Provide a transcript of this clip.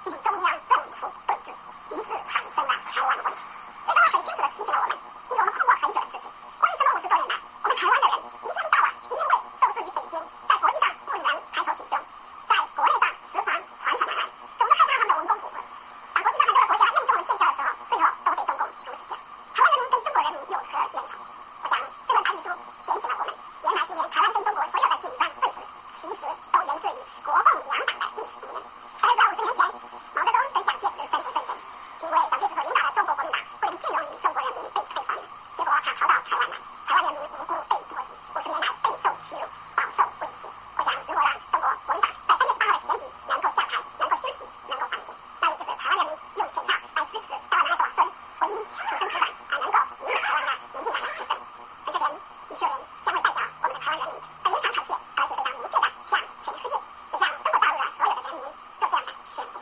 與中央政府對峙，於是產生了台灣問題。這段話很清楚地提醒了我們，一個我們困惑很久的事情：為什麼50多年來，我們台灣的人一天到晚因為受制於北京，在國際上不能抬頭挺胸，在國內上時常惴惴不安，總是害怕他們的文攻武嚇。當國際上很多的國家願意跟我們建交的時候，最後都被中共阻止掉。台灣人民跟中國人民有何冤仇？我想這本白皮書點醒了我們，原來今天台灣跟中國所有的緊張對峙，其實都源自於國共兩黨的歷史積怨。大家知道50年前，毛澤東跟蔣介石身負重權，因為蔣介石所領導的中國國民黨不能盡容於中國人民被推翻，結果他逃到台灣來，台灣人民無辜被波及，50年來備受屈辱，飽受威脅。我想，如果讓中國國民黨在3月18號的選舉能夠下台，能夠休息，能夠放心，那也就是台灣人民用選票來支持台灣人的子孫，唯一土生土長啊能夠引領台灣的民進黨來執政。陳水扁、呂秀蓮將會代表我們的台灣人民，非常懇切而且非常明確的向全世界，也向中國大陸的所有的人民做這樣的宣布。